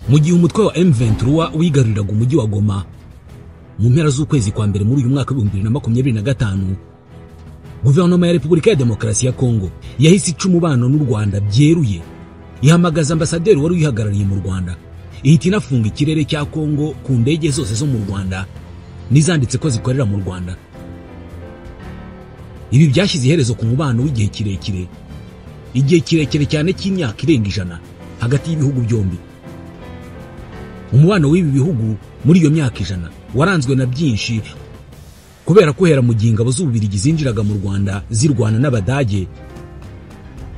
Mu gihe umutwe wa M23 wigaruriraga umujyi wa Goma mu mpera z'ukwezi kwa mbere muri uyu mwaka wa 2025, Guverinoma ya Repubulika ya Demokarasi ya Kongo yahise ica umubano n'u Rwanda byeruye, ihamagaza ambasaderi wari uyihagarariye mu Rwanda, ihita inafunga ikirere cya Kongo ku ndege zose zo mu Rwanda n'izanditse ko zikorera mu Rwanda. Ibi byashyize iherezo ku mubano w'igihe kirekire, igihe kirekire cyane cy'imyaka irenga 100 hagati y'ibihugu byombi. Umubano w'ibi bihugu muri iyo myaka 100 waranzwe na byinshi, kubera ko mu gihe ingabo z'Ububirigi zinjiraga mu Rwanda zirwana n'Abadage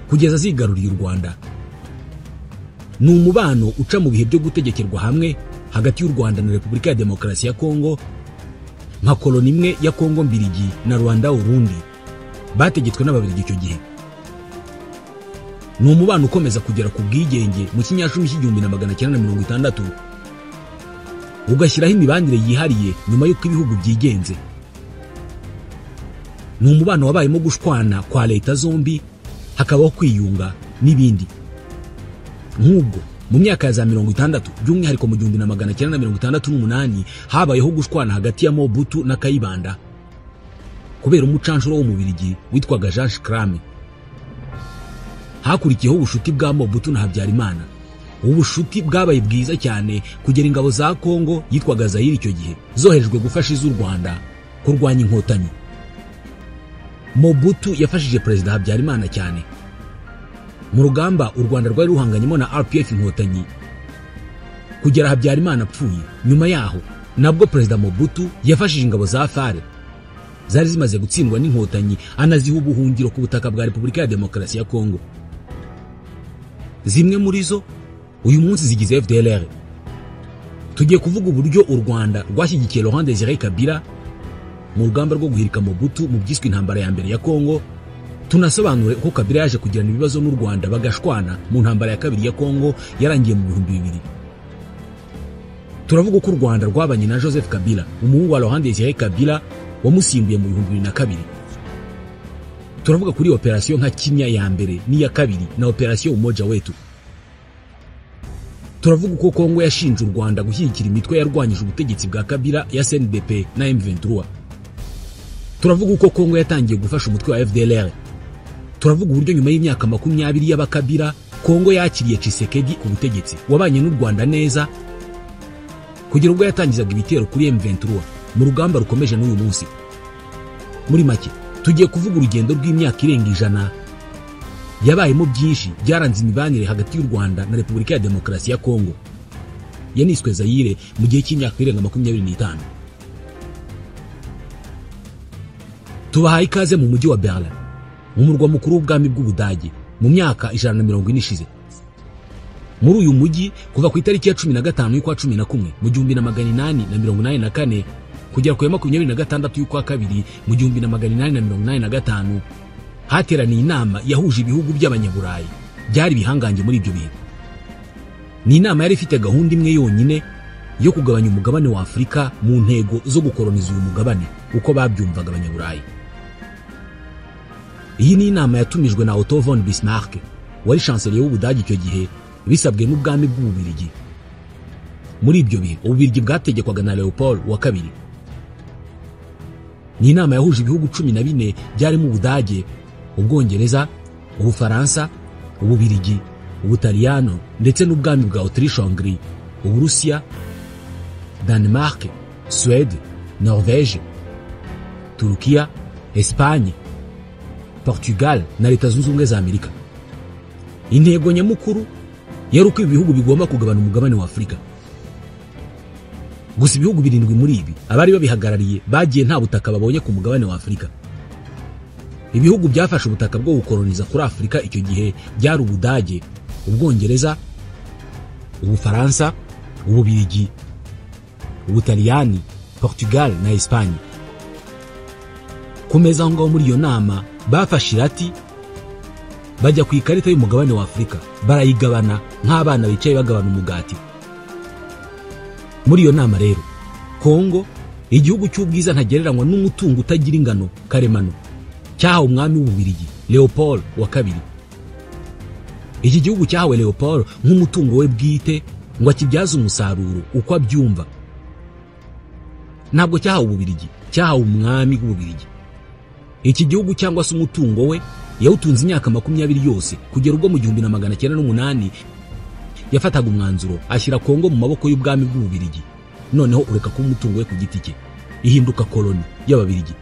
kugeza zigaruriye u Rwanda. Ni umubano uca mu bihe byo gutegekerwa hamwe hagati y'u Rwanda na Repubulika ya Demokarasi ya Kongo, nka koloni imwe ya Kongo Mbirigi na Rwanda Urundi bategetswe n'Ababirigi icyo gihe. Ni umubano ukomeza kugera ku bwigenge mu kinyacumi cy'igihumbi na 960, ugashyiraho imibanire yihariye nyuma y'uko ibihugu byigenze. Ni umubano wabayemo gushwana kwa leta zombi, hakabaho kwiyunga n'ibindi. Nk'ubwo mu myaka ya za 60, by'umwihariko mu 1968, habayeho gushwana hagati ya Mobutu na Kayibanda kubera umucanshuro w'Umubirigi witwaga Jean Schramme. Hakurikiyeho ubushuti bwa Mobutu na Habyarimana. Ubushuti bwabaye bwiza cyane kugera ingabo za Kongo yitwaga Zaire icyo gihe zoherejwe gufasha iz'u Rwanda kurwanya Inkotanyi. Mobutu yafashije Perezida Habyarimana cyane mu rugamba u Rwanda rwari ruhanganyemo na RPF Inkotanyi kugera Habyarimana apfuye. Nyuma yaho nabwo Perezida Mobutu yafashije ingabo za FARE zari zimaze gutsindwa n'Inkotanyi, anaziha ubuhungiro ku butaka bwa Repubulika ya Demokarasi ya Kongo. Zimwe muri zo uyu munsi zigize FDLR. Tugiye kuvuga uburyo u Rwanda rwashyigikiye Laurent Desire Kabila mu rugamba rwo guhirika Mobutu mu byiswe intambara ya mbere ya Kongo. Tunasobanure uko Kabila yaje kugirana ibibazo n'u Rwanda bagashwana mu ntambara ya kabiri ya Kongo yarangiye mu 2000. Turavuga uko u Rwanda rwabanye na Joseph Kabila, umuhungu wa Laurent Desire Kabila wamusimbuye mu 2002. Turavuga kuri operasiyo nka Kimya ya mbere n'iya kabiri na operasiyo Umoja Wetu. Turavuga uko Kongo yashinje u Rwanda gushyigikira imitwe yarwanyije ubutegetsi bwa Kabila ya CNDP na M23. Turavuga uko Kongo yatangiye gufasha umutwe wa FDLR. Turavuga uburyo nyuma y'imyaka 20 y'Abakabila, Kongo yakiriye Tshisekedi ku butegetsi wabanye n'u Rwanda neza kugera ubwo yatangizaga ibitero kuri M23 mu rugamba rukomeje n'uyu munsi. Muri make, tugiye kuvuga urugendo rw'imyaka irenga 100 yabayemo byinshi byaranze imibanire hagati y'u Rwanda na Repubulika ya Demokarasi ya Kongo yaniswe Zaire mu gihe cy'imyaka irenga 25. Tubahaye ikaze mu mujyi wa Berlin, umurwa mukuru w'ubwami bw'Ubudage, mu myaka 140 ishize. Muri uyu mujyi, kuva ku itariki ya 15 y'ukwa 11 mu 1884 kugera ku ya 26 y'ukwa kabiri mu 1885, hateraniye inama yahuje ibihugu by'Abanyaburayi byari bihangange muri ibyo bihe. Ni inama yari ifite gahunda imwe yonyine yo kugabanya umugabane wa Afurika mu ntego zo gukoloniza uyu mugabane uko babyumvaga Abanyaburayi. Iyi ni inama yatumijwe na Otto von Bismarck wari chancelier w'Ubudage icyo gihe, bisabwe n'ubwami bw'Ububirigi. Muri ibyo bihe Ububirigi bwategekwaga na Leopold wa kabiri. Ni inama yahuje ibihugu 14 byarimo Ubudage, Ubwongereza, Ubufaransa, Ububirigi, Ubutaliyano ndetse n'ubwami bwa Autriche-Hongrie, Uburusiya, Denmark, Suède, Norvège, Turukiya, Espagne, Portugal na Leta Zunze Ubumwe za Amerika. Intego nyamukuru yari uko ibi bihugu bigomba kugabana umugabane wa Afurika. Gusa ibihugu 7 muri ibi abari babihagarariye bagiye nta butaka babonye ku mugabane wa Afurika. Ibihugu byafashe ubutaka bwo gukoloniza kuri Afurika icyo gihe byari Ubudage, Ubwongereza, Ubufaransa, Ububirigi, Ubutaliyani, Portugal na Espagne. Ku meza aho ngaho muri iyo nama bafashe irati bajya ku ikarita y'umugabane wa Afurika barayigabana nk'abana bicaye bagabana umugati. Muri iyo nama rero, Kongo, igihugu cy'ubwiza ntagereranywa n'umutungo utagira ingano karemano, cyahawe umwami w'Ububirigi Leopold wa kabiri. Iki gihugu cyahawe Leopold nk'umutungo we bwite ngo akibyaze umusaruro uko abyumva. Ntabwo cyahawe Ububirigi, cyahawe umwami w'Ububirigi. Iki gihugu cyangwa se umutungo we yawutunze imyaka 20 yose kugera ubwo mu 1908 yafataga umwanzuro ashyira Kongo mu maboko y'ubwami bw'Ububirigi. Noneho ureka kuba umutungo we ku giti cye, ihinduka koloni y'Ababirigi.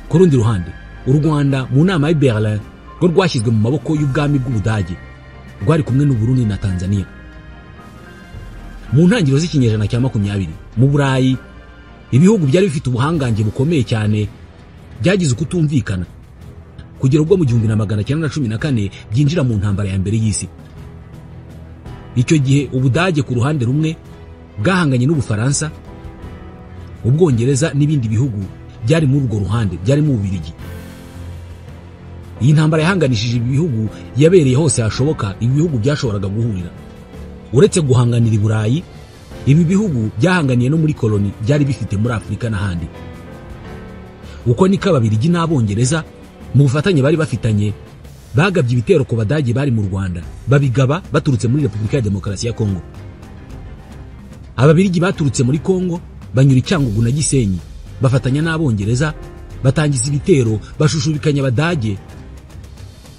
Ku rundi ruhande, u Rwanda mu nama ya Berlin rwo rwashyizwe mu maboko y'ubwami bw'Ubudage, rwari kumwe n'u Burundi na Tanzania. Mu ntangiriro z'ikinyejana cya 20 mu Burayi, ibihugu byari bifite ubuhangange bukomeye cyane byagize ukutumvikana kugera ubwo mu 1914 byinjira mu ntambara ya mbere y'isi. Icyo gihe Ubudage ku ruhande rumwe bwahanganye n'Ubufaransa, Ubwongereza n'ibindi bihugu byari muri urwo ruhande byari mu Bubirigi. Iyi ntambara yahanganishije ibi bihugu yabereye hose hashoboka ibi bihugu byashoboraga guhurira. Uretse guhanganira i Burayi, ibi bihugu byahanganiye no muri koloni byari bifite muri Afurika n'ahandi. Uko niko Ababirigi n'Abongereza mu bufatanye bari bafitanye bagabye ibitero ku Badage bari mu Rwanda, babigaba baturutse muri Repubulika ya Demokarasi ya Kongo. Ababirigi baturutse muri Kongo banyura Cyangugu na Gisenyi, bafatanya n'Abongereza batangiza ibitero bashushubikanya Abadage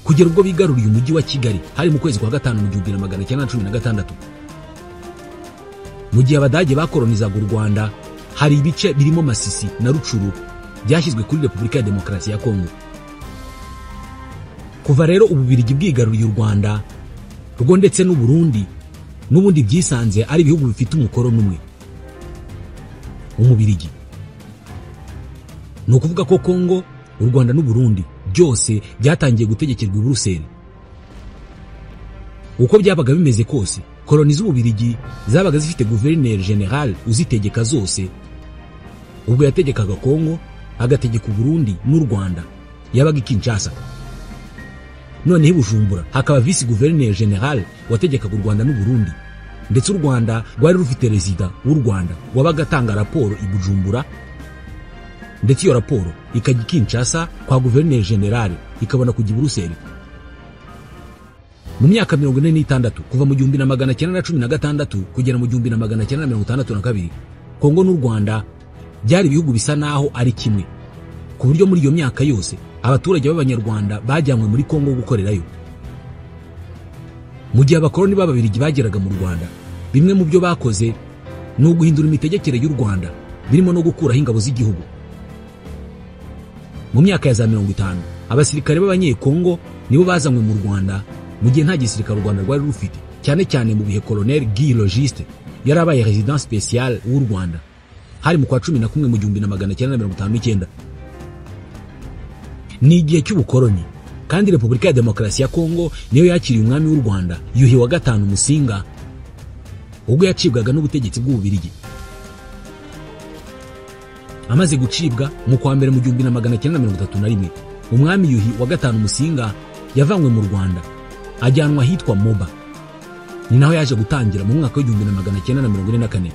kugera ubwo bigaruriye umujyi wa Kigali hari mu kwezi kwa gatanu mu 1916. Mu gihe Abadage bakolonizaga u Rwanda, hari ibice birimo Masisi na Rucuru byashyizwe kuri Repubulika ya Demokarasi ya Kongo. Kuva rero Ububirigi bwigaruriye u Rwanda rwo ndetse n'u Burundi n'ubundi byisanze ari ibihugu bifite umukoroni umwe, Umubirigi. Ni ukuvuga ko Kongo, u Rwanda n'u Burundi byose byatangiye gutegekerwa i Buruseli. Uko byabaga bimeze kose, koloni z'Ububirigi zabaga zifite guverineri general uzitegeka zose. Ubwo yategekaga Kongo, agategeka u Burundi n'u Rwanda, yabaga i Kinshasa. Noneho i Bujumbura hakaba vice guverineri general wategekaga u Rwanda n'u Burundi, ndetse u Rwanda rwari rufite rezida w'u Rwanda wabaga atanga raporo i Bujumbura, ndetse iyo raporo ikajya i Kinshasa kwa guverineri general ikabona kujya i Buruseli. Mu myaka 46 kuva mu 1916 kugera mu 1962, Kongo n'u Rwanda byari ibihugu bisa naho ari kimwe, ku buryo muri iyo myaka yose abaturage b'Abanyarwanda bajyanywe muri Kongo gukorerayo. Mu gihe abakoloni b'Ababirigi bageraga mu Rwanda, bimwe mu byo bakoze ni uguhindura imitegekere y'u Rwanda, birimo no gukuraho ingabo z'igihugu. Mu myaka ya za 50 abasirikare b'Abanyekongo nibo bazanywe mu Rwanda mu gihe nta gisirikare u Rwanda rwari rufite, cyane cyane mu bihe Colonel Guy Logiste yarabaye resident spécial w'u Rwanda, hari mu kwa 11 mu 1959. Ni igihe cy'ubukoloni, kandi Repubulika ya Demokarasi ya Kongo niyo yakiriye umwami w'u Rwanda Yuhi wa gatanu Musinga ubwo yacibwaga n'ubutegetsi bw'Ububirigi. Amaze gucibwa mu kwa mbere mu 1931, umwami Yuhi wa gatanu Musinga yavanywe mu Rwanda ajyanwa ahitwa Moba. Ni naho yaje gutangira mu mwaka wa 1944.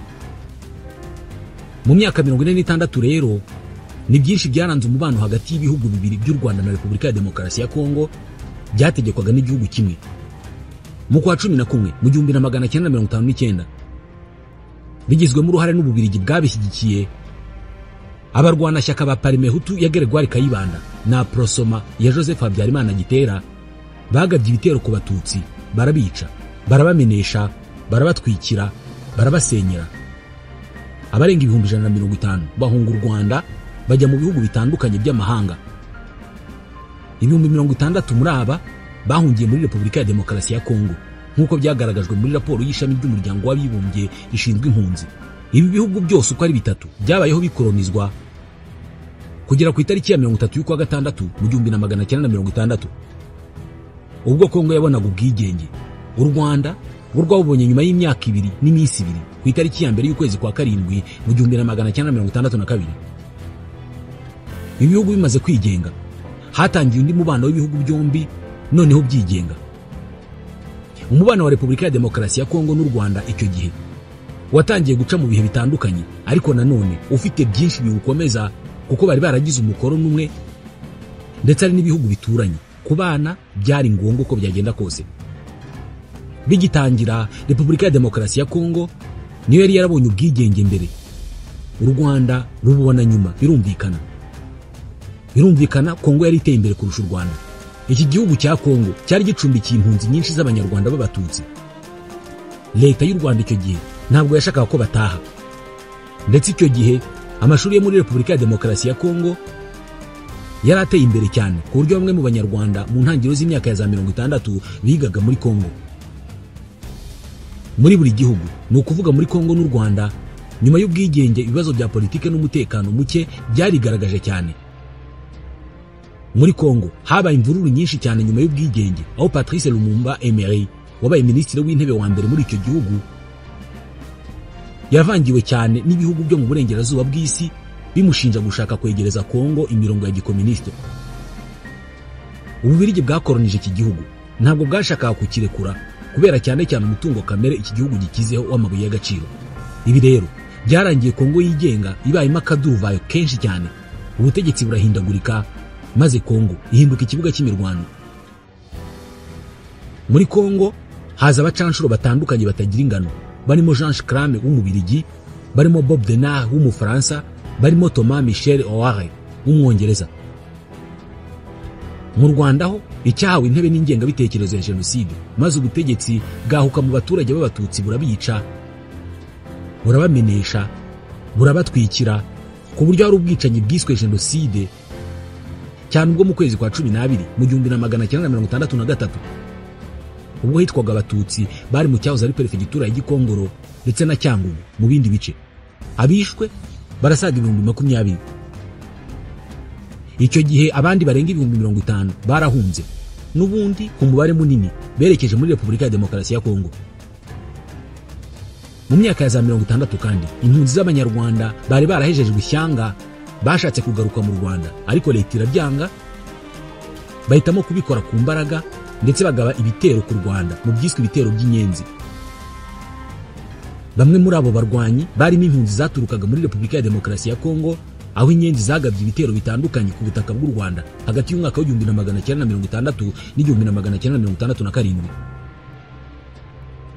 Mu myaka 46 rero ni byinshi byaranze umubano hagati y'ibihugu bibiri by'u Rwanda na Repubulika ya Demokarasi ya Kongo byategekwaga n'igihugu kimwe. Mu kwa 11 mu 1959 bigizwemo uruhare n'Ububirigi bwabishyigikiye, abarwanashyaka ba Parmehutu ya Gregoire Kayibanda na Prosoma ya Joseph Habyarimana Gitera bagabye ibitero ku Batutsi, barabica, barabamenesha, barabatwikira, barabasenyera. Abarenga 150,000 bahunga u Rwanda bajya mu bihugu bitandukanye by'amahanga. 60,000 muri aba bahungiye muri Repubulika ya Demokarasi ya Kongo, nk'uko byagaragajwe muri raporo y'ishami ry'umuryango w'abibumbye rishinzwe impunzi. Ibi bihugu byose uko ari bitatu byabayeho bikolonizwa kugera ku itariki ya 30 y'ukwa gatandatu mu 1960, ubwo Kongo yabonaga ubwigenge. U Rwanda rwo rwabubonye nyuma y'imyaka 2 n'iminsi 2 ku itariki ya mbere y'ukwezi kwa karindwi mu 1962. Ibihugu bimaze kwigenga, hatangiye undi mubano w'ibihugu byombi noneho byigenga. Umubano wa Repubulika ya Demokarasi ya Kongo n'u Rwanda icyo gihe watangiye guca mu bihe bitandukanye, ariko nanone ufite byinshi biwukomeza kuko bari baragize umukoroni umwe ndetse ari n'ibihugu bituranye. Kubana byari ngombwa uko byagenda kose. Bigitangira, Repubulika ya Demokarasi ya Kongo niyo yari yarabonye ubwigenge mbere, u Rwanda rububona nyuma. Birumvikana Kongo yari iteye imbere kurusha u Rwanda. Iki gihugu cya Kongo cyari gicumbikiye impunzi nyinshi z'Abanyarwanda b'Abatutsi. Leta y'u Rwanda icyo gihe ntabwo yashakaga ko bataha, ndetse icyo gihe amashuri yo muri Repubulika ya Demokarasi ya Kongo yari ateye imbere cyane, ku buryo bamwe mu Banyarwanda mu ntangiriro z'imyaka ya za 60 bigaga muri Kongo. Muri buri gihugu, ni ukuvuga muri Kongo n'u Rwanda, nyuma y'ubwigenge ibibazo bya politike n'umutekano muke byarigaragaje cyane. Muri Kongo habaye imvururu nyinshi cyane nyuma y'ubwigenge, aho Patrice Lumumba Emery wabaye minisitiri w'intebe wa mbere muri icyo gihugu yavangiwe cyane n'ibihugu byo mu burengerazuba bw'isi bimushinja gushaka kwegereza Kongo imirongo ya gikomuniste. Ububirigi bwakoronije iki gihugu ntabwo bwashakaga kukirekura kubera cyane cyane umutungo kamere iki gihugu gikizeho w'amabuye y'agaciro. Ibi rero byarangiye Kongo yigenga ibayemo akaduruvayo kenshi cyane, ubutegetsi burahindagurika maze Kongo ihinduka ikibuga cy'imirwano. Muri Kongo haza abacanshuro batandukanye batagira ingano, barimo Jean Schramme w'Umubirigi, barimo Bob Denard w'Umufaransa, barimo Thomas Michel O'Hare w'Umwongereza. Mu Rwanda ho icyahawe intebe n'ingengabitekerezo ya jenoside, maze ubutegetsi bwahuka mu baturage b'Abatutsi burabica, burabamenesha, burabatwikira, ku buryo hari ubwicanyi bwiswe jenoside cyane ubwo mu kwezi kwa 12 mu 1963, ubwo hitwaga Abatutsi bari mu cyahoze ari perefegitura ya Gikongoro ndetse na Cyangugu mu bindi bice. Abishwe barasaga 20,000. Icyo gihe abandi barenga 50,000 barahunze, n'ubundi ku mubare munini berekeje muri Repubulika ya Demokarasi ya Kongo. Mu myaka ya za 60 kandi impunzi z'Abanyarwanda bari barahejejwe ishyanga bashatse kugaruka mu Rwanda, ariko leta irabyanga, bahitamo kubikora ku mbaraga ndetse bagaba ibitero ku Rwanda mu byiswe ibitero by'inyenzi. Bamwe muri abo barwanyi barimo impunzi zaturukaga muri Repubulika ya Demokarasi ya Kongo, aho inyenzi zagabye ibitero bitandukanye ku butaka bw'u Rwanda hagati y'umwaka wa 1960 n'1967.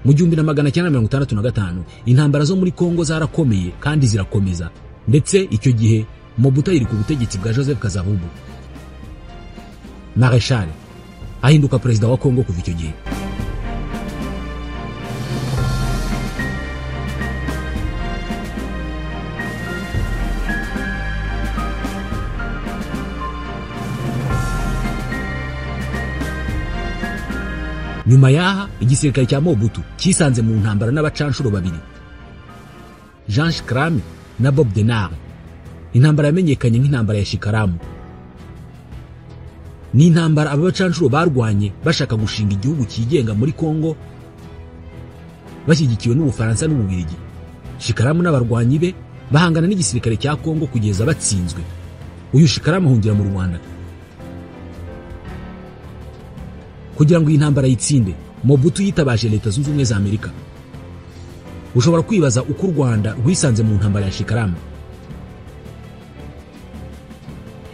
Mu 1965 intambara zo muri Kongo zarakomeye kandi zirakomeza, ndetse icyo gihe Mobutu yiri ku butegetsi bwa Joseph Kasavubu. Marechal ahinduka perezida wa Kongo kuva icyo gihe. Nyuma yaha igisirikare cya Mobutu cyisanze mu ntambara n'abacanshuro babiri, Jean Schramme na Bob Denard. Intambara yamenyekanye nk'intambara ya Shikaramu. Ni intambara aba bacanshuro barwanye bashaka gushinga igihugu cyigenga muri Kongo bashyigikiwe n'Ubufaransa n'Ububirigi. Shikaramu n'abarwanyi be bahangana n'igisirikare cya Kongo kugeza batsinzwe. Uyu Shikaramu ahungira mu Rwanda. Kugira ngo iyi ntambara yitsinde, Mobutu yitabaje Leta Zunze Ubumwe za Amerika. Ushobora kwibaza uko u Rwanda rwisanze mu ntambara ya Shikaramu.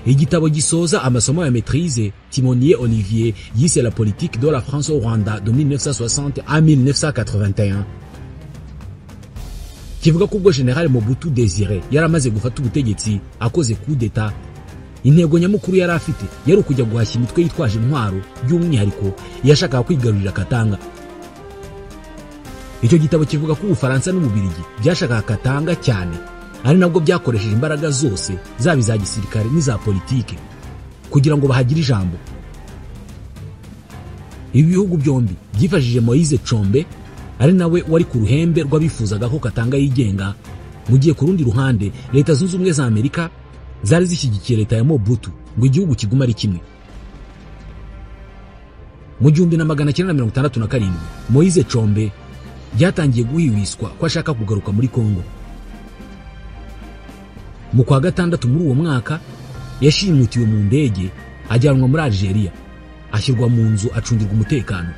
Igitabo gisoza amasomo ya maîtrise Timonier Olivier yise La politique de la France au Rwanda de 1960 à 1981 kivuga ko ubwo General Mobutu Désiré yaramaze gufata ubutegetsi akoze coup d'état, intego nyamukuru yari afite yari ukujya guhashya imitwe yitwaje intwaro, by'umwihariko yashakaga kwigarurira Katanga. Icyo gitabo kivuga ko Ubufaransa n'Ububirigi byashakaga Katanga cyane, ari nabwo byakoresheje imbaraga zose zaba iza gisirikare n'iza politike kugira ngo bahagire ijambo. Ibi bihugu byombi byifashishije Moise Tshombe, ari nawe wari ku ruhembe rw'abifuzaga ko Katanga yigenga, mu gihe ku rundi ruhande Leta Zunze Ubumwe za Amerika zari zishyigikiye leta ya Mobutu ngo igihugu kigume ari kimwe. Mu 1967 Moise Tshombe byatangiye guhiwiswa ko ashaka kugaruka muri Kongo. Mu kwa gatandatu muri uwo mwaka yashimutiwe mu ndege ajyanwa muri Algeria, ashyirwa mu nzu acungirwa umutekano.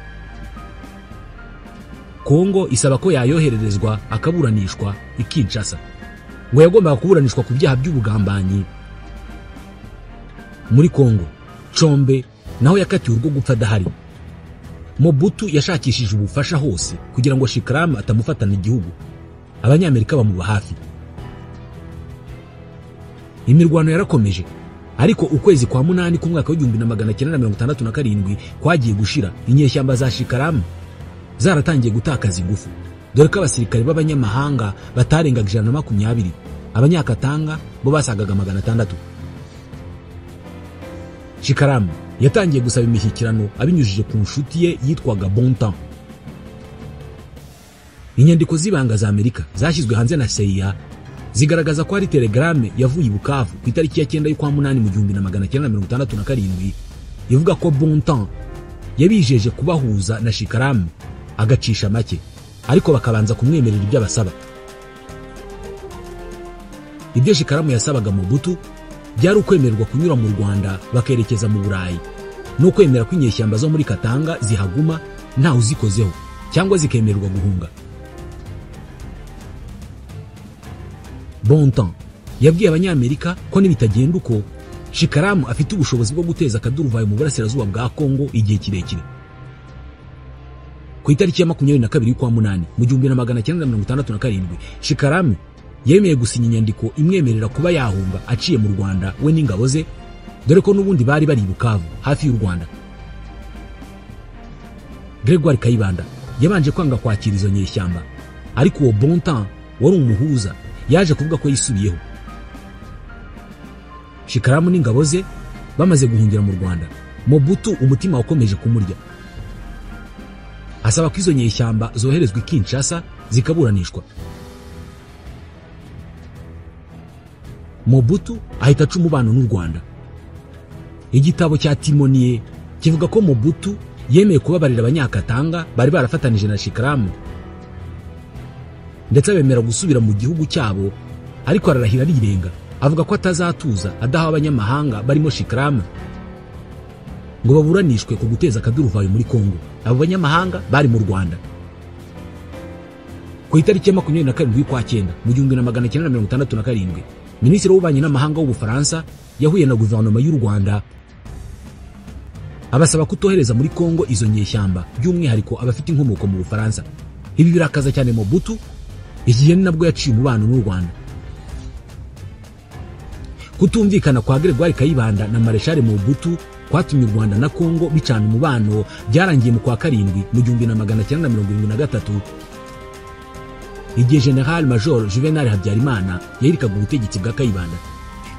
Kongo isaba ko yayohererezwa akaburanishwa i Kinshasa. Ngo yagombaga kuburanishwa ku byaha by'ubugambanyi muri Kongo. Tshombe naho yakatiwe urwo gupfa adahari. Mobutu yashakishije ubufasha hose kugira ngo Shikaramu atamufatana igihugu. Abanyamerika bamuba hafi. Imirwano yarakomeje, ariko ukwezi kwa munani k'umwaka w'1967 kwagiye gushira inyeshyamba za Shikaramu zaratangiye gutakaza ingufu, dore ko abasirikare b'abanyamahanga batarengaga 120, abanyakatanga bo basagaga 600. Shikaramu yatangiye gusaba imishyikirano abinyujije ku nshuti ye yitwaga Bontemps. Inyandiko z'ibanga za Amerika zashyizwe hanze na CIA zigaragaza ko hari telegrame yavuye i Bukavu ku itariki ya 9 y'ukwa munani mu 1967 ivuga ko Bontemps yabijeje kubahuza na Shikaramu agacisha make, ariko bakabanza kumwemerera ibyo abasaba. Ibyo Shikaramu yasabaga Mobutu byari ukwemererwa kunyura mu Rwanda bakerekeza mu Burayi, no kwemera ko inyeshyamba zo muri Katanga zihaguma nta uzikozeho cyangwa zikemererwa guhunga. Bontemps yabwiye abanyamerika ko nibitagenda uko Shikaramu afite ubushobozi bwo guteza akaduruvayo mu burasirazuba bwa Kongo igihe kirekire. Ku itariki ya 22 y'ukwa munani mu 1967 Shikaramu yemeye gusinya inyandiko imwemerera kuba yahunga aciye mu Rwanda we n'ingabo ze, dore ko n'ubundi bari bari i Bukavu hafi y'u Rwanda. Gregoire Kayibanda yabanje kwanga kwakira izo nyeshyamba, ariko uwo Bontemps wari umuhuza yaje kuvuga ko yisubiyeho. Shikaramu n'ingabo ze bamaze guhungira mu Rwanda, Mobutu umutima wakomeje kumurya, asaba ko izo nyeshyamba zoherezwa i Kinshasa zikaburanishwa. Mobutu ahita aca umubano n'u Rwanda. Igitabo cya Timonier kivuga ko Mobutu yemeye kubabarira abanyakatanga bari barafatanije na Shikaramu, ndetse abemera gusubira mu gihugu cyabo, ariko ararahira arirenga avuga ko atazatuza adaha abanyamahanga barimo Shikaramu ngo baburanishwe ku guteza akaduruvayo muri Kongo. Abo banyamahanga bari mu Rwanda. Ku itariki ya 27 y'ukwa cyenda mu 1967 Minisitiri w'ububanyi n'amahanga w'Ubufaransa yahuye na guverinoma y'u Rwanda abasaba kutohereza muri Kongo izo nyeshyamba, by'umwihariko abafite inkomoko mu Bufaransa. Ibi birakaza cyane Mobutu, igihe nabwo yaciye umubano n'u Rwanda. Kutumvikana kwa Gregoire Kayibanda na Marshal Mobutu kwatumye u Rwanda na Kongo bicana umubano byarangiye mu kwa karindwi mu 1973 igihe General Major Juvenal Habyarimana yahirikaga ubutegetsi bwa Kayibanda.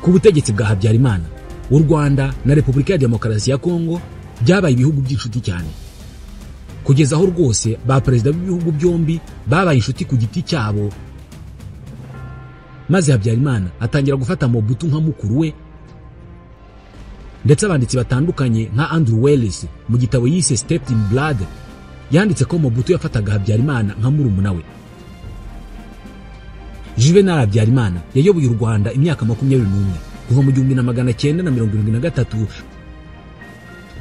Ku butegetsi bwa Habyarimana, u Rwanda na Repubulika ya Demokarasi ya Kongo byabaye ibihugu by'inshuti cyane, kugeza aho rwose ba perezida b'ibihugu byombi babaye inshuti ku giti cyabo, maze Habyarimana atangira gufata Mobutu nka mukuru we. Ndetse abanditsi batandukanye nka Andrew Wells mu gitabo yise Stepped in Blood yanditse ko Mobutu yafataga Habyarimana nka murumuna we. Juvenal Habyarimana yayoboye u Rwanda imyaka 21 kuva mu 1973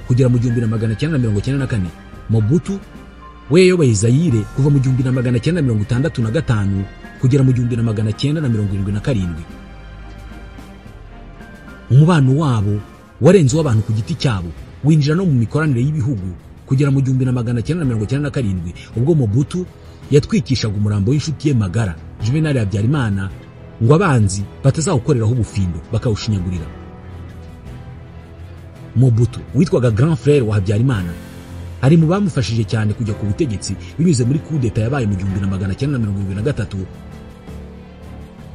kugera mu 1994. Mobutu we yayoboye Zaire kuva mu 1965 kugera mu 1977. Umubano wabo warenze uw'abantu ku giti cyabo, winjira no mu mikoranire y'ibihugu kugera mu 1997 ubwo Mobutu yatwikishaga umurambo w'inshuti ye magara Juvenal Habyarimana ngo abanzi batazawukoreraho ubufindo bakawushinyagurira. Mobutu witwaga Grand Frère wa Habyarimana ari mu bamufashije cyane kujya ku butegetsi binyuze muri coup d'etat yabaye mu 1973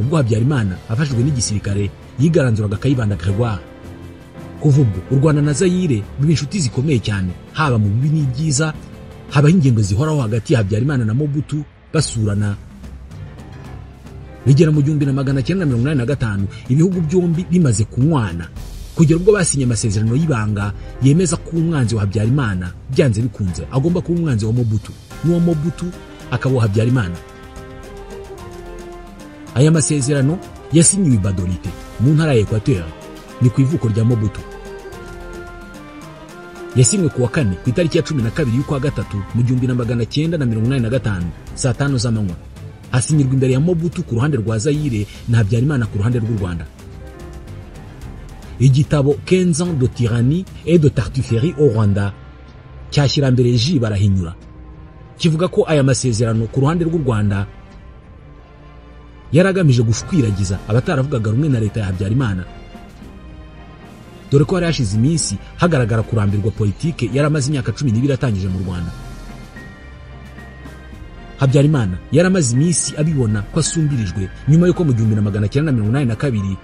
ubwo Habyarimana afashijwe n'igisirikare yigaranzuraga Kayibanda Gregoire. Kuva ubwo u Rwanda na Zaire biba inshuti zikomeye cyane, haba mu bibi n'ibyiza, habaho ingendo zihoraho hagati ya Habyarimana na Mobutu basurana. Bigera mu 1985 ibihugu byombi bimaze kunywana, kugera ubwo basinye amasezerano y'ibanga yemeza ko umwanzi wa Habyarimana byanze bikunze agomba kuba umwanzi wa Mobutu, n'uwo Mobutu akaba uwa Habyarimana. Aya masezerano yasinyiwe i Badolite mu ntara ya Equateur, ni ku ivuko rya Mobutu. Yasinywe kuwa kane ku itariki ya 12 y'ukwa gatatu mu 1985 saa 5 z'amanywa. Asinyirwa imbere ya Mobutu ku ruhande rwa Zaire na Habyarimana ku ruhande rw'u Rwanda. Igitabo 15 ans de tyrannie et de tartufferie au Rwanda cyashyirambere J Barahinyura kivuga ko aya masezerano ku ruhande rw'u Rwanda yaragamije gushwiragiza abataravugaga rumwe na leta ya Habyarimana, dore ko hari hashize iminsi hagaragara kurambirwa politike yaramaze imyaka 12 atangije mu Rwanda. Habyarimana yaramaze iminsi abibona ko asumbirijwe nyuma yuko mu 1982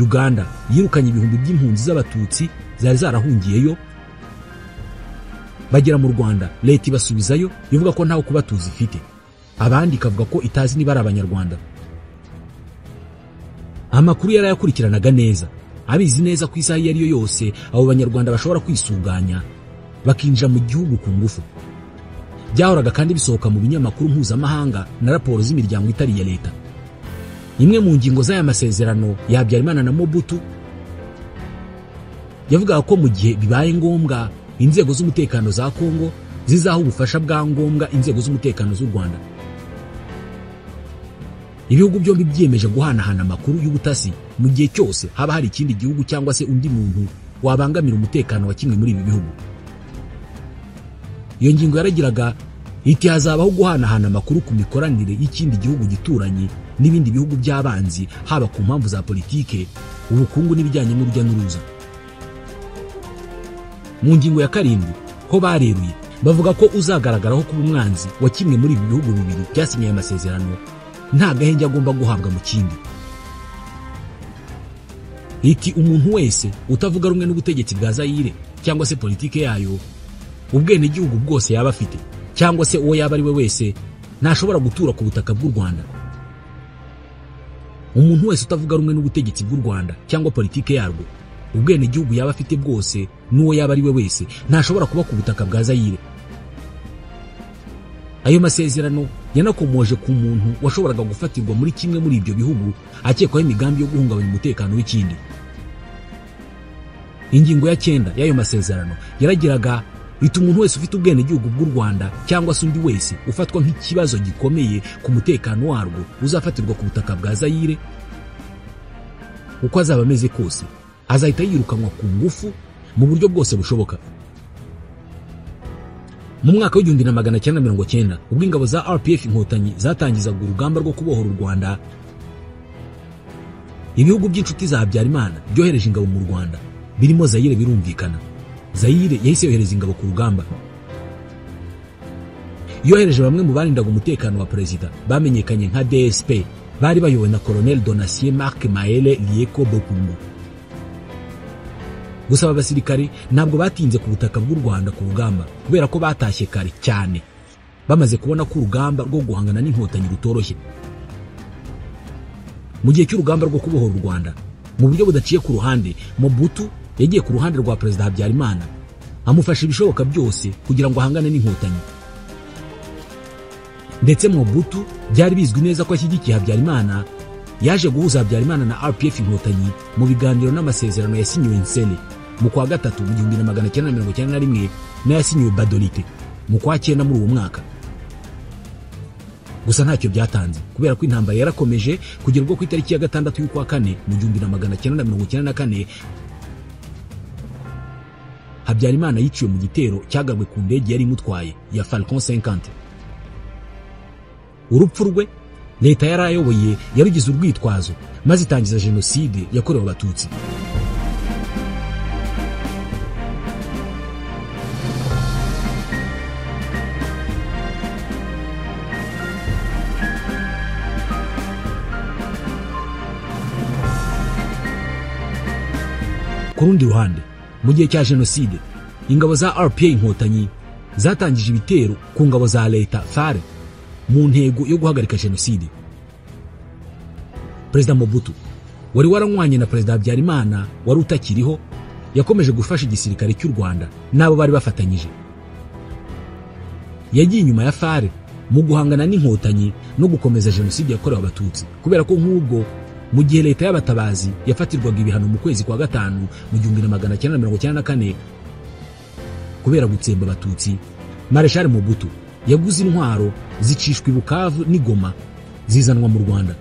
Uganda yirukanye ibihumbi by'impunzi z'abatutsi zari zarahungiyeyo bagera mu Rwanda, leta ibasubizayo ivuga ko ntawe kubatuza ifite, abandi ikavuga ko itazi niba ari abanyarwanda. Amakuru yarayakurikiranaga neza, abizi neza ku isaha iyo ari yo yose abo banyarwanda bashobora kwisuganya bakinjira mu gihugu ku ngufu. Byahoraga kandi bisohoka mu binyamakuru mpuzamahanga na raporo z'imiryango itari iya leta. Imwe mu ngingo z'aya masezerano ya Habyarimana na Mobutu yavugaga ko mu gihe bibaye ngombwa inzego z'umutekano za Kongo zizaha ubufasha bwa ngombwa inzego z'umutekano z'u Rwanda. Ibihugu byombi byiyemeje guhanahana amakuru y'ubutasi mu gihe cyose haba hari ikindi gihugu cyangwa se undi muntu wabangamira umutekano wa kimwe muri ibi bihugu. Iyo ngingo yaragiraga iti hazabaho guhanahana amakuru ku mikoranire y'ikindi gihugu gituranye n'ibindi bihugu by'abanzi, haba ku mpamvu za politike, ubukungu n'ibijyanye n'urujya n'uruza. Mu ngingo ya 7 ho bareruye bavuga ko uzagaragaraho kuba umwanzi wa kimwe muri ibi bihugu bibiri byasinye aya masezerano nta gahenge agomba guhabwa mu kindi. Iti umuntu wese utavuga rumwe n'ubutegetsi bwa Zaire cyangwa se politike yayo, ubwenegihugu bwose yaba afite cyangwa se uwo yaba ari we wese, ntashobora gutura ku butaka bw'u Rwanda. Umuntu wese utavuga rumwe n'ubutegetsi bw'u Rwanda cyangwa politike yarwo, ubwenegihugu yaba afite bwose n'uwo yaba ari we wese, ntashobora kuba ku butaka bwa Zaire. Ayo masezerano yanakomoje ku muntu washoboraga gufatirwa muri kimwe muri ibyo bihugu akekwaho imigambi yo guhungabanya umutekano w'ikindi. Ingingo ya 9 y'ayo masezerano yaragiraga iti umuntu wese ufite ubwenegihugu bw'u Rwanda cyangwa se undi wese ufatwa nk'ikibazo gikomeye ku mutekano warwo uzafatirwa ku butaka bwa Zaire, uko azaba ameze kose azahita yirukanwa ku ngufu mu buryo bwose bushoboka. Mu mwaka w'1990 ubwo ingabo za RPF Inkotanyi zatangizaga urugamba rwo kubohora u Rwanda, ibihugu by'inshuti za Habyarimana byohereje ingabo mu Rwanda birimo Zaire. Birumvikana Zaire yahise yohereza ingabo ku rugamba. Yohereje bamwe mu barindaga umutekano wa perezida bamenyekanye nka DSP, bari bayobowe na Colonel Donatien Marc Maele Lieko Bokungu. Gusa aba basirikare ntabwo batinze ku butaka bw'u Rwanda ku rugamba kubera ko batashye kare cyane bamaze kubona ko urugamba rwo guhangana n'inkotanyi rutoroshye. Mu gihe cy'urugamba rwo kubohora u Rwanda mu buryo budaciye ku ruhande, Mobutu yagiye ku ruhande rwa Perezida Habyarimana amufasha ibishoboka byose kugira ngo ahangane n'inkotanyi. Ndetse Mobutu byari bizwi neza ko ashyigikiye Habyarimana, yaje guhuza Habyarimana na RPF Inkotanyi mu biganiro n'amasezerano yasinyiwe Nsele mu kwa 3 mu 1991 n'ayasinyiwe Badolite mu kwa 9 muri uwo mwaka. Gusa ntacyo byatanze kubera ko intambara yarakomeje kugera ubwo ku itariki ya 6 y'ukwa 4 mu 1994 Habyarimana yiciwe mu gitero cyagabwe ku ndege yari imutwaye ya Falcon 50. Urupfu rwe leta yarayoboye yarugize urwitwazo maze itangiza jenoside yakorewe abatutsi. Ku rundi ruhande, mu gihe cya jenoside ingabo za RPA Inkotanyi zatangije ibitero ku ngabo za leta FARE mu ntego yo guhagarika jenoside. Perezida Mobutu wari waranywanye na Perezida Habyarimana wari utakiriho yakomeje gufasha igisirikare cy'u Rwanda n'abo bari bafatanyije. Yagiye inyuma ya FARE mu guhangana n'inkotanyi no gukomeza jenoside yakorewe abatutsi, kubera ko nk'ubwo mu gihe leta y'abatabazi yafatirwaga ibihano mu kwezi kwa 5 mu 1994 kubera gutsemba abatutsi, Marshal Mobutu yaguze intwaro zicishwa i Bukavu n'Igoma zizanwa mu Rwanda.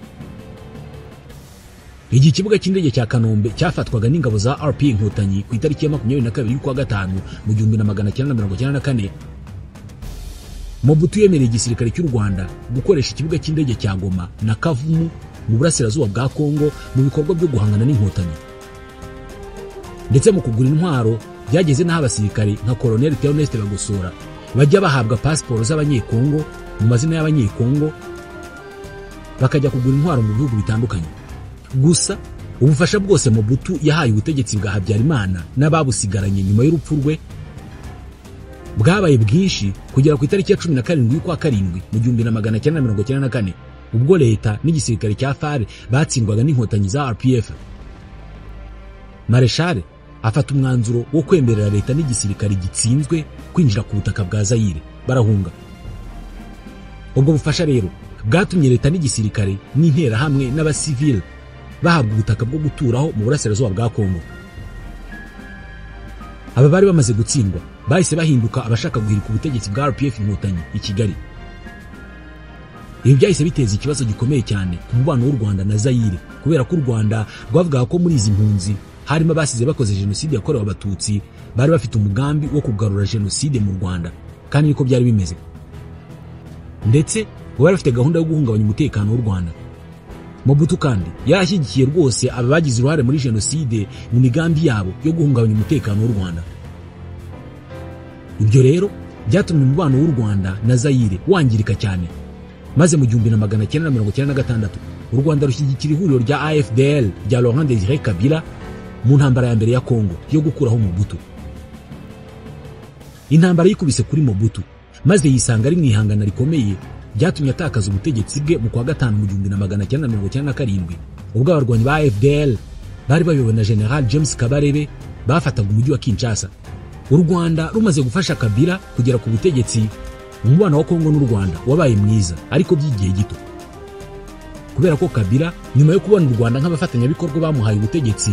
Igihe ikibuga cy'indege cya Kanombe cyafatwaga n'ingabo za RP Inkotanyi ku itariki ya 22 y'ukwa gatanu mu 1994, Mobutu yemereye igisirikare cy'u Rwanda gukoresha ikibuga cy'indege cya Goma na Kavumu mu burasirazuba bwa Kongo mu bikorwa byo guhangana n'inkotanyi. Ndetse mu kugura intwaro byageze n'aho abasirikare nka Colonel Theoneste Bagosora bajya bahabwa pasiporo z'abanyekongo mu mazina y'abanyekongo, bakajya kugura intwaro mu bihugu bitandukanye. Gusa ubufasha bwose Mobutu yahaye ubutegetsi bwa Habyarimana n'ababusigaranye nyuma y'urupfu rwe bwabaye bwinshi kugera ku itariki ya 17 y'ukwa karindwi mu 1994, ubwo leta n'igisirikare cya FAR batsindwaga n'inkotanyi za RPF. Marshal afata umwanzuro wo kwemerera leta n'igisirikare gitsinzwe kwinjira ku butaka bwa Zaire, barahunga. Ubwo bufasha rero bwatumye leta n'igisirikare n'interahamwe n'abasivile bahabwa ubutaka bwo guturaho mu burasirazuba bwa Kongo. Aba bari bamaze gutsindwa bahise bahinduka abashaka guhirika ubutegetsi bwa RPF Inkotanyi i Kigali. Ibi byahise biteza ikibazo gikomeye cyane ku mubano w'u Rwanda na Zaire, kubera ko u Rwanda rwavugaga ko muri izi mpunzi harimo abasize bakoze jenoside yakorewe abatutsi bari bafite umugambi wo kugarura jenoside mu Rwanda, kandi niko byari bimeze. Ndetse bari bafite gahunda yo guhungabanya umutekano w'u Rwanda. Mobutu kandi yarashyigikiye rwose aba bagize uruhare muri jenoside mu migambi yabo yo guhungabanya umutekano w'u Rwanda. Ibyo rero byatumye umubano w'u Rwanda na Zaire wangirika cyane, maze mu 1996 u Rwanda rushyigikira ihuriro rya AFDL rya Laurent Desire Kabila mu ntambara ya mbere ya Kongo yo gukuraho Mobutu. Intambara yikubise kuri Mobutu maze yisanga ari mu ihangana rikomeye byatumye atakaza ubutegetsi bwe mu kwa gatanu mu 1997, ubwo abarwanyi ba AFDL bari bayobowe na General James Kabarebe bafataga umujyi wa Kinshasa. U Rwanda rumaze gufasha Kabila kugera ku butegetsi, umubano wa Kongo n'u Rwanda wabaye mwiza ariko by'igihe gito, kubera ko Kabila nyuma yo kubona u Rwanda nk'abafatanyabikorwa bamuhaye ubutegetsi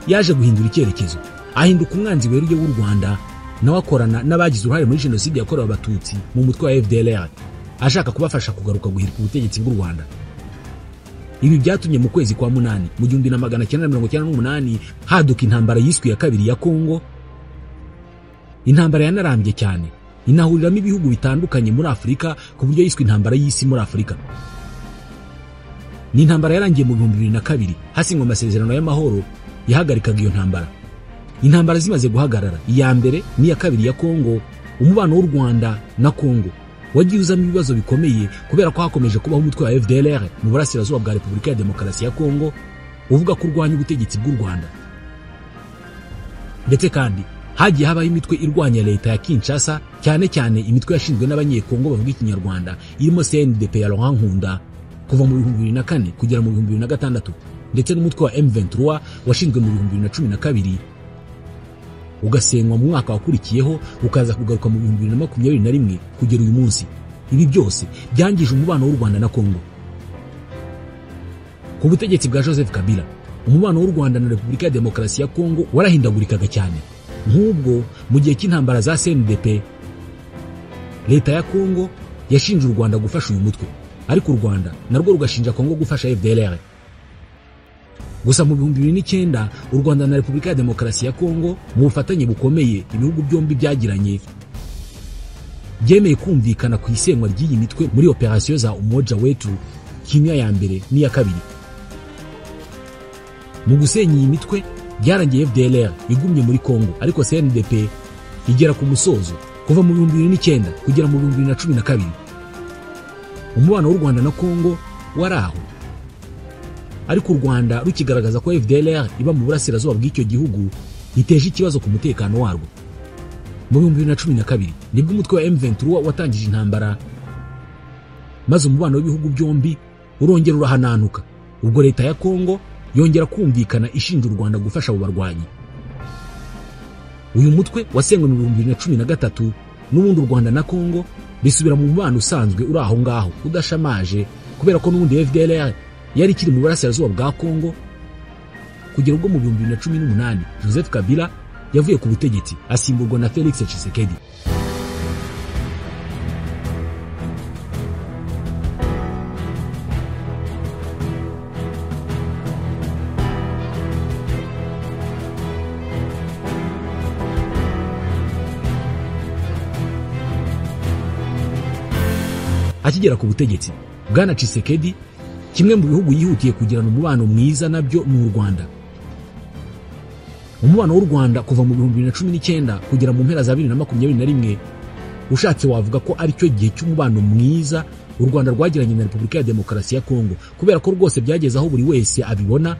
yaje guhindura icyerekezo, ahinduka umwanzi weruye w'u Rwanda, nawe akorana n'abagize uruhare muri jenoside yakorewe abatutsi mu mutwe wa FDLR, ashaka kubafasha kugaruka guhirika ubutegetsi bw'u Rwanda. Ibi byatumye mu kwezi kwa munani mu 1998 haduka intambara yiswe ya kabiri ya Kongo. Intambara yanarambye cyane, inahuriramo ibihugu bitandukanye muri Afurika ku buryo yiswe intambara y'isi muri Afurika. Ni intambara yarangiye mu 2002 hasinywa amasezerano y'amahoro yahagarikaga iyo ntambara. Intambara zimaze guhagarara, iya mbere n'iya kabiri ya Kongo, umubano w'u Rwanda na Kongo wagiye uzamo ibibazo bikomeye kubera ko hakomeje kubaho umutwe wa FDLR mu burasirazuba bwa Repubulika ya Demokarasi ya Kongo uvuga ko urwanya ubutegetsi bw'u Rwanda. Ndetse kandi hagiye habaho imitwe irwanya leta ya Kinshasa, cyane cyane imitwe yashinzwe n'abanyekongo bavuga ikinyarwanda irimo CNDP ya Laurent Nkunda kuva mu 2004 kugera mu 2006, ndetse n'umutwe wa M23 washinzwe mu 2012 ugasenywa mu mwaka wakurikiyeho ukaza kugaruka mu 2021 kugera uyu munsi. Ibi byose byangije umubano w'u Rwanda na Kongo. Ku butegetsi bwa Joseph Kabila, umubano w'u Rwanda na Repubulika ya Demokarasi ya Kongo warahindagurikaga cyane. Nk'ubwo mu gihe cy'intambara za CNDP, leta ya Kongo yashinje u Rwanda gufasha uyu mutwe, ariko u Rwanda narwo rugashinja Kongo gufasha FDLR. Gusa mu 2009 u Rwanda na Repubulika ya Demokarasi ya Kongo mu bufatanye bukomeye ibihugu byombi byagiranye byemeye kumvikana ku isenywa ry'iyi mitwe muri operasiyo za Umoja Wetu kimya ya mbere n'iya kabiri. Mu gusenya iyi mitwe byarangiye FDLR igumye muri Kongo, ariko CNDP igera ku musozo kuva mu 2009 kugera mu 2012. Umubano w'u Rwanda na Kongo waraho, ariko u Rwanda rukigaragaza ko FDLR iba mu burasirazuba bw'icyo gihugu iteje ikibazo ku mutekano warwo. Mu 2012 nibwo umutwe wa M23 watangije intambara, maze umubano w'ibihugu byombi urongera urahananuka. Ubwo leta ya Kongo yongera kumvikana ishinja u Rwanda gufasha abo barwanyi. Uyu mutwe wasenywe mu 2013, n'ubundi u Rwanda na Kongo bisubira mu mubano usanzwe uri aho ngaho udashamaje, kubera ko n'ubundi FDLR yari ikiri mu burasirazuba bwa Kongo kugera ubwo mu 2018 Joseph Kabila yavuye ku butegetsi asimburwa na Felix Tshisekedi. Akigera ku butegetsi, Bwana Tshisekedi kimwe mu bihugu yihutiye kugirana umubano mwiza nabyo ni u Rwanda. Umubano w'u Rwanda kuva mu 2019 kugera mu mpera za 2021 ushatse wavuga ko ari cyo gihe cy'umubano mwiza u Rwanda rwagiranye na Repubulika ya Demokarasi ya Kongo, kubera ko rwose byageze aho buri wese abibona,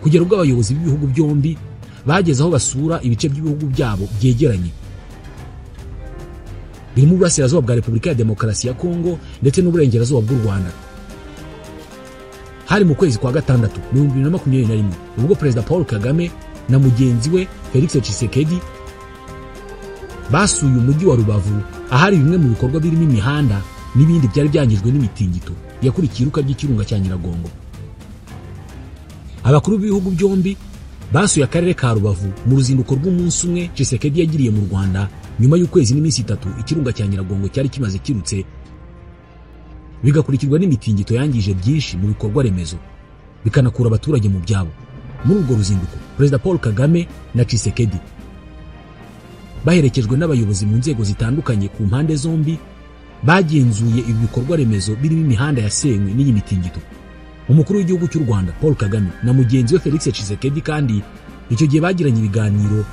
kugera ubwo abayobozi b'ibihugu byombi bageze aho basura ibice by'ibihugu byabo byegeranye birimo uburasirazuba bwa Repubulika ya Demokarasi ya Kongo ndetse n'uburengerazuba bw'u Rwanda. Hari mu kwezi kwa gatandatu mu 2021 ubwo Perezida Paul Kagame na mugenzi we Felix Tshisekedi basuye umujyi wa Rubavu, ahari bimwe mu bikorwa birimo imihanda n'ibindi byari byangijwe n'imitingito yakurikiye iruka ry'ikirunga cya Nyiragongo. Abakuru b'ibihugu byombi basuye akarere ka Rubavu mu ruzinduko rw'umunsi umwe Tshisekedi yagiriye mu Rwanda nyuma y'ukwezi n'iminsi 3 ikirunga cya Nyiragongo cyari kimaze kirutse, bigakurikirwa n'imitingito yangije byinshi mu bikorwa remezo bikanakura abaturage mu byabo. Muri urwo ruzinduko Perezida Paul Kagame na Tshisekedi baherekejwe n'abayobozi mu nzego zitandukanye ku mpande zombi bagenzuye ibi bikorwa remezo birimo imihanda yasenywe n'iyi mitingito. Umukuru w'igihugu cy'u Rwanda Paul Kagame na mugenzi we Felix Tshisekedi kandi icyo gihe bagiranye ibiganiro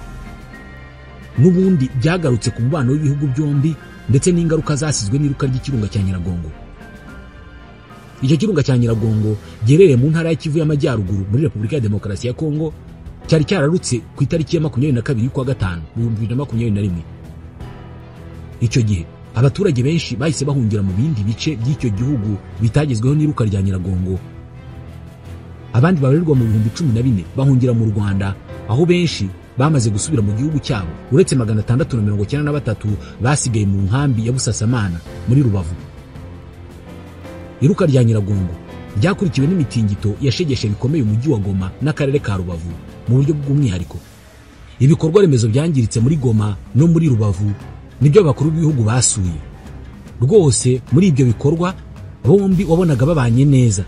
n'ubundi byagarutse ku mubano w'ibihugu byombi ndetse n'ingaruka zasizwe n'iruka ry'ikirunga cya Nyiragongo. Icyo kirunga cya Nyiragongo giherereye mu ntara ya Kivu y'Amajyaruguru muri Repubulika ya Demokarasi ya Kongo cyari cyararutse ku itariki ya 22 y'ukwa gatanu mu 2021. Icyo gihe abaturage benshi bahise bahungira mu bindi bice by'icyo gihugu bitagezweho n'iruka rya Nyiragongo. Abandi babarirwa mu 14,000 bahungira mu Rwanda, aho benshi bamaze gusubira mu gihugu cyabo, uretse 693 basigaye mu nkambi ya Busasamana muri Rubavu. Iruka rya Nyiragongo ryakurikiwe n'imitingito yashegeshe bikomeye umujyi wa Goma n'akarere ka Rubavu mu buryo bw'umwihariko. Ibikorwa remezo byangiritse muri Goma no muri Rubavu nibyo abakuru b'ibihugu basuye. Rwose muri ibyo bikorwa bombi wabonaga babanye neza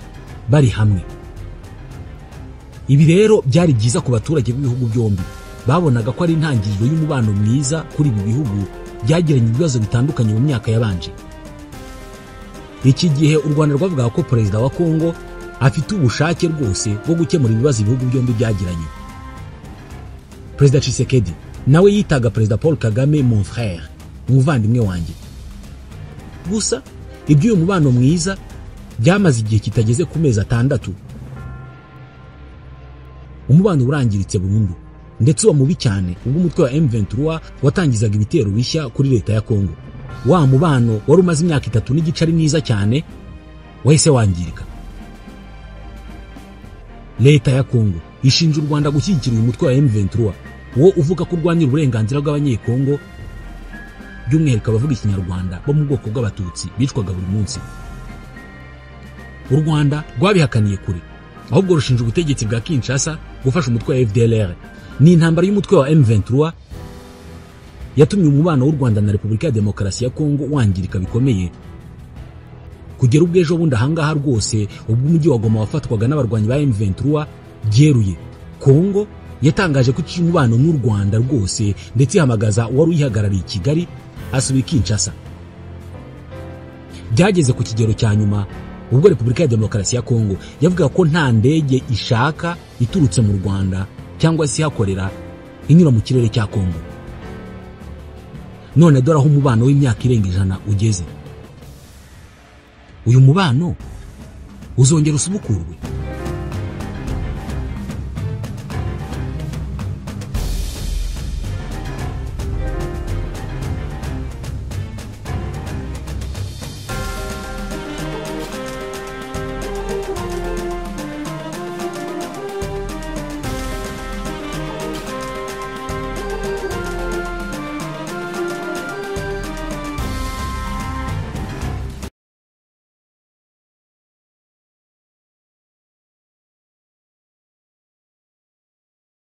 bari hamwe. Ibi rero byari byiza ku baturage b'ibihugu byombi, babonaga ko ari intangiriro y'umubano mwiza kuri ibi bihugu byagiranye ibibazo bitandukanye mu myaka yabanje. Iki gihe u Rwanda rwavugaga ko Perezida wa Kongo afite ubushake rwose bwo gukemura ibibazo ibihugu byombi byagiranye. Perezida Tshisekedi nawe yitaga Perezida Paul Kagame mon frère, umuvandimwe wanjye. Gusa iby'uyu mubano mwiza byamaze igihe kitageze ku mezi 6. Umubano urangiritse burundu ndetse uba mubi cyane ubwo umutwe wa M23 watangizaga ibitero bishya kuri leta ya Kongo. Wa mubano wari umaze imyaka 3.5 ari mwiza cyane wahise wangirika. Leta ya Kongo ishinja u Rwanda gushyigikira uyu mutwe wa M23 wo uvuga ko urwanira uburenganzira bw'abanyekongo, by'umwihariko abavuga ikinyarwanda bo mu bwoko bw'abatutsi bicwaga buri munsi. U Rwanda rwabihakaniye kure, ahubwo rushinja ubutegetsi bwa Kinshasa gufasha umutwe wa FDLR. Ni intambara y'umutwe wa M23 yatumye umubano w'u Rwanda na Repubulika ya Demokarasi ya Kongo wangirika bikomeye, kugera ubwo ejo bundi ahangaha rwose ubwo umujyi wa Goma wafatwaga n'abarwanyi ba M23 byeruye, Kongo yatangaje ko iciye umubano n'u Rwanda rwose, ndetse ihamagaza uwari uyihagarariye i Kigali asubira Kinshasa. Byageze ku kigero cya nyuma ubwo Repubulika ya Demokarasi ya Kongo yavuga ko nta ndege ishaka iturutse mu Rwanda cyangwa se ihakorera inyura mu kirere cya Kongo. None dore aho umubano w'imyaka irenga 100 ugeze. Uyu mubano uzongera usubukurwe.